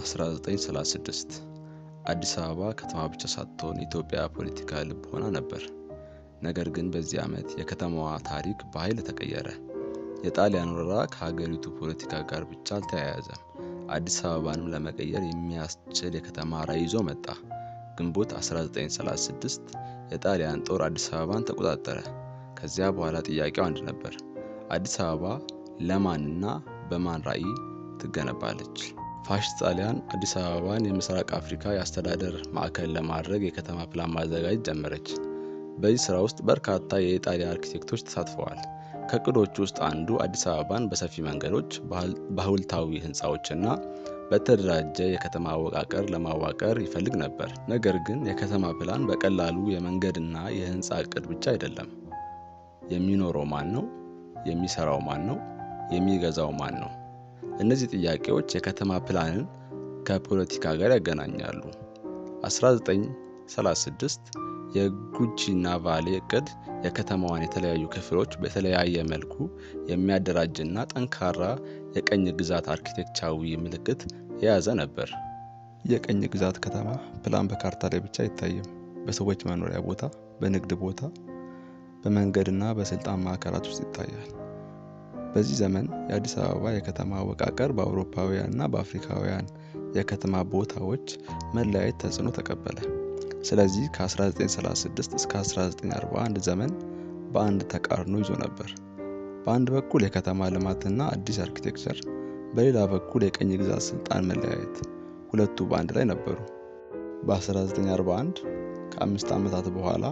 1936 አዲስ አበባ ከተማ ብቻ ሳትሆን የኢትዮጵያ ፖለቲካ ልብ ሆና ነበር። ነገር ግን በዚህ ዓመት የከተማዋ ታሪክ በኃይል ተቀየረ። የጣሊያን ወረራ ከሀገሪቱ ፖለቲካ ጋር ብቻ አልተያያዘም። አዲስ አበባንም ለመቀየር የሚያስችል የከተማ ራዕይ ይዞ መጣ። ግንቦት 1936 የጣሊያን ጦር አዲስ አበባን ተቆጣጠረ። ከዚያ በኋላ ጥያቄው አንድ ነበር። አዲስ አበባ ለማንና በማን ራዕይ ትገነባለች? ፋሽስት ጣሊያን አዲስ አበባን የምስራቅ አፍሪካ የአስተዳደር ማዕከል ለማድረግ የከተማ ፕላን ማዘጋጀት ጀመረች። በዚህ ስራ ውስጥ በርካታ የኢጣሊያ አርኪቴክቶች ተሳትፈዋል። ከእቅዶቹ ውስጥ አንዱ አዲስ አበባን በሰፊ መንገዶች፣ በሐውልታዊ ህንፃዎችና በተደራጀ የከተማ አወቃቀር ለማዋቀር ይፈልግ ነበር። ነገር ግን የከተማ ፕላን በቀላሉ የመንገድና የህንፃ እቅድ ብቻ አይደለም። የሚኖረው ማን ነው? የሚሰራው ማን ነው? የሚገዛው ማን ነው? እነዚህ ጥያቄዎች የከተማ ፕላንን ከፖለቲካ ጋር ያገናኛሉ። 1936 የጉቺ ናቫሌ እቅድ የከተማዋን የተለያዩ ክፍሎች በተለያየ መልኩ የሚያደራጅና ጠንካራ የቅኝ ግዛት አርኪቴክቻዊ ምልክት የያዘ ነበር። የቅኝ ግዛት ከተማ ፕላን በካርታ ላይ ብቻ አይታይም። በሰዎች መኖሪያ ቦታ፣ በንግድ ቦታ፣ በመንገድና በስልጣን ማዕከላት ውስጥ ይታያል። በዚህ ዘመን የአዲስ አበባ የከተማ አወቃቀር በአውሮፓውያንና በአፍሪካውያን የከተማ ቦታዎች መለያየት ተጽዕኖ ተቀበለ። ስለዚህ ከ1936 እስከ 1941 ዘመን በአንድ ተቃርኖ ይዞ ነበር። በአንድ በኩል የከተማ ልማትና አዲስ አርኪቴክቸር፣ በሌላ በኩል የቅኝ ግዛት ስልጣን መለያየት፣ ሁለቱ በአንድ ላይ ነበሩ። በ1941 ከ5 ዓመታት በኋላ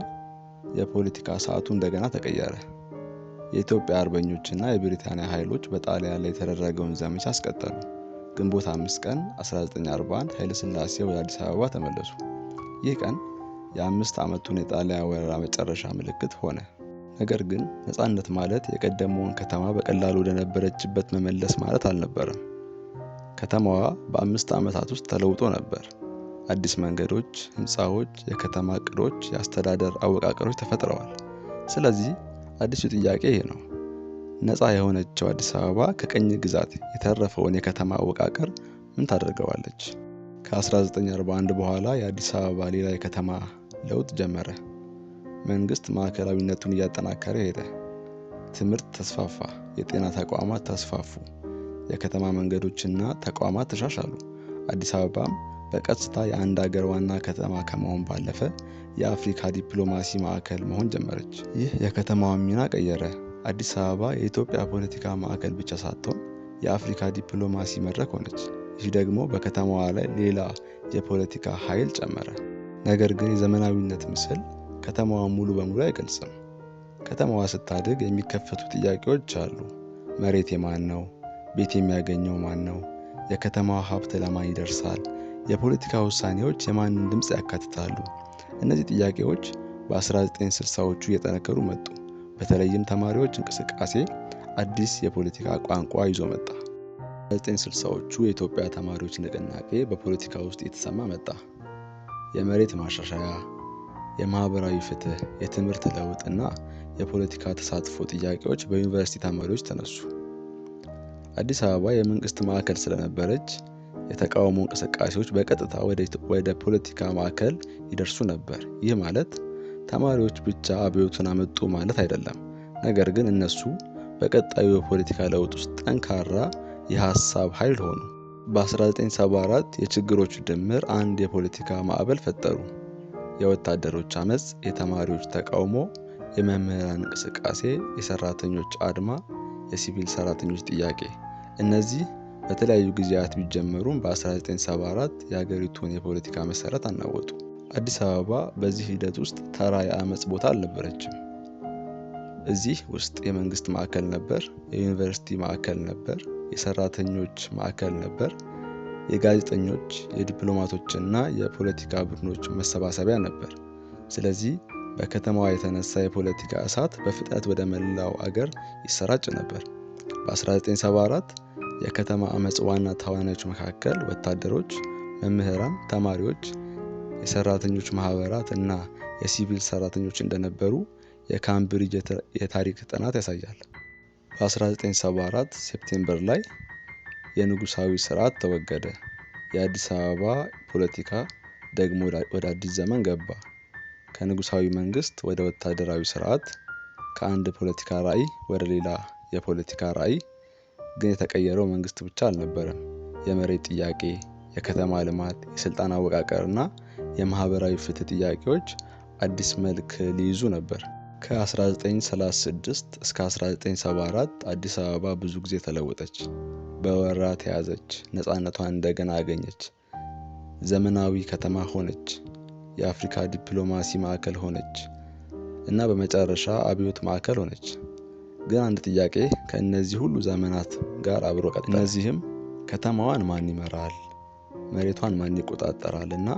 የፖለቲካ ሰዓቱ እንደገና ተቀየረ። የኢትዮጵያ አርበኞችና የብሪታንያ ኃይሎች በጣሊያን ላይ የተደረገውን ዘመቻ አስቀጠሉ። ግንቦት 5 ቀን 1941 ኃይለ ሥላሴ ወደ አዲስ አበባ ተመለሱ። ይህ ቀን የ5 ዓመቱን የጣሊያን ወረራ መጨረሻ ምልክት ሆነ። ነገር ግን ነፃነት ማለት የቀደመውን ከተማ በቀላሉ ወደነበረችበት መመለስ ማለት አልነበረም። ከተማዋ በ5 ዓመታት ውስጥ ተለውጦ ነበር። አዲስ መንገዶች፣ ህንፃዎች፣ የከተማ እቅዶች፣ የአስተዳደር አወቃቀሮች ተፈጥረዋል። ስለዚህ አዲሱ ጥያቄ ይህ ነው። ነፃ የሆነችው አዲስ አበባ ከቅኝ ግዛት የተረፈውን የከተማ አወቃቀር ምን ታደርገዋለች? ከ1941 በኋላ የአዲስ አበባ ሌላ የከተማ ለውጥ ጀመረ። መንግስት ማዕከላዊነቱን እያጠናከረ ሄደ። ትምህርት ተስፋፋ፣ የጤና ተቋማት ተስፋፉ፣ የከተማ መንገዶችና ተቋማት ተሻሻሉ። አዲስ አበባም በቀስታ የአንድ አገር ዋና ከተማ ከመሆን ባለፈ የአፍሪካ ዲፕሎማሲ ማዕከል መሆን ጀመረች። ይህ የከተማዋን ሚና ቀየረ። አዲስ አበባ የኢትዮጵያ ፖለቲካ ማዕከል ብቻ ሳትሆን የአፍሪካ ዲፕሎማሲ መድረክ ሆነች። ይህ ደግሞ በከተማዋ ላይ ሌላ የፖለቲካ ኃይል ጨመረ። ነገር ግን የዘመናዊነት ምስል ከተማዋን ሙሉ በሙሉ አይገልጽም። ከተማዋ ስታድግ የሚከፈቱ ጥያቄዎች አሉ። መሬት የማን ነው? ቤት የሚያገኘው ማን ነው? የከተማዋ ሀብት ለማን ይደርሳል? የፖለቲካ ውሳኔዎች የማንን ድምፅ ያካትታሉ? እነዚህ ጥያቄዎች በ1960ዎቹ እየጠነከሩ መጡ። በተለይም ተማሪዎች እንቅስቃሴ አዲስ የፖለቲካ ቋንቋ ይዞ መጣ። 1960ዎቹ የኢትዮጵያ ተማሪዎች ንቅናቄ በፖለቲካ ውስጥ እየተሰማ መጣ። የመሬት ማሻሻያ፣ የማህበራዊ ፍትህ፣ የትምህርት ለውጥ እና የፖለቲካ ተሳትፎ ጥያቄዎች በዩኒቨርሲቲ ተማሪዎች ተነሱ። አዲስ አበባ የመንግስት ማዕከል ስለነበረች የተቃውሞ እንቅስቃሴዎች በቀጥታ ወደ ፖለቲካ ማዕከል ይደርሱ ነበር። ይህ ማለት ተማሪዎች ብቻ አብዮቱን አመጡ ማለት አይደለም። ነገር ግን እነሱ በቀጣዩ የፖለቲካ ለውጥ ውስጥ ጠንካራ የሀሳብ ኃይል ሆኑ። በ1974 የችግሮቹ ድምር አንድ የፖለቲካ ማዕበል ፈጠሩ። የወታደሮች አመፅ፣ የተማሪዎች ተቃውሞ፣ የመምህራን እንቅስቃሴ፣ የሰራተኞች አድማ፣ የሲቪል ሰራተኞች ጥያቄ። እነዚህ በተለያዩ ጊዜያት ቢጀመሩም በ1974 የሀገሪቱን የፖለቲካ መሰረት አናወጡ። አዲስ አበባ በዚህ ሂደት ውስጥ ተራ የአመፅ ቦታ አልነበረችም። እዚህ ውስጥ የመንግስት ማዕከል ነበር፣ የዩኒቨርሲቲ ማዕከል ነበር፣ የሰራተኞች ማዕከል ነበር፣ የጋዜጠኞች፣ የዲፕሎማቶችና የፖለቲካ ቡድኖች መሰባሰቢያ ነበር። ስለዚህ በከተማዋ የተነሳ የፖለቲካ እሳት በፍጥነት ወደ መላው አገር ይሰራጭ ነበር። በ1974 የከተማ አመፅ ዋና ተዋናዮች መካከል ወታደሮች፣ መምህራን፣ ተማሪዎች፣ የሰራተኞች ማህበራት እና የሲቪል ሰራተኞች እንደነበሩ የካምብሪጅ የታሪክ ጥናት ያሳያል። በ1974 ሴፕቴምበር ላይ የንጉሳዊ ስርዓት ተወገደ። የአዲስ አበባ ፖለቲካ ደግሞ ወደ አዲስ ዘመን ገባ። ከንጉሳዊ መንግስት ወደ ወታደራዊ ስርዓት፣ ከአንድ ፖለቲካ ራዕይ ወደ ሌላ የፖለቲካ ራዕይ። ግን የተቀየረው መንግስት ብቻ አልነበረም። የመሬት ጥያቄ፣ የከተማ ልማት፣ የስልጣን አወቃቀር እና የማህበራዊ ፍትህ ጥያቄዎች አዲስ መልክ ሊይዙ ነበር። ከ1936 እስከ 1974 አዲስ አበባ ብዙ ጊዜ ተለወጠች። በወረራ ተያዘች፣ ነፃነቷን እንደገና አገኘች፣ ዘመናዊ ከተማ ሆነች፣ የአፍሪካ ዲፕሎማሲ ማዕከል ሆነች እና በመጨረሻ አብዮት ማዕከል ሆነች። ግን አንድ ጥያቄ ከእነዚህ ሁሉ ዘመናት ጋር አብሮ ቀጠለ። እነዚህም ከተማዋን ማን ይመራል፣ መሬቷን ማን ይቆጣጠራል እና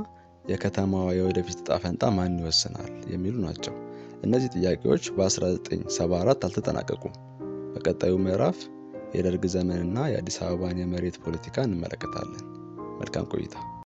የከተማዋ የወደፊት ዕጣ ፈንታ ማን ይወስናል የሚሉ ናቸው። እነዚህ ጥያቄዎች በ1974 አልተጠናቀቁም። በቀጣዩ ምዕራፍ የደርግ ዘመንና የአዲስ አበባን የመሬት ፖለቲካ እንመለከታለን። መልካም ቆይታ።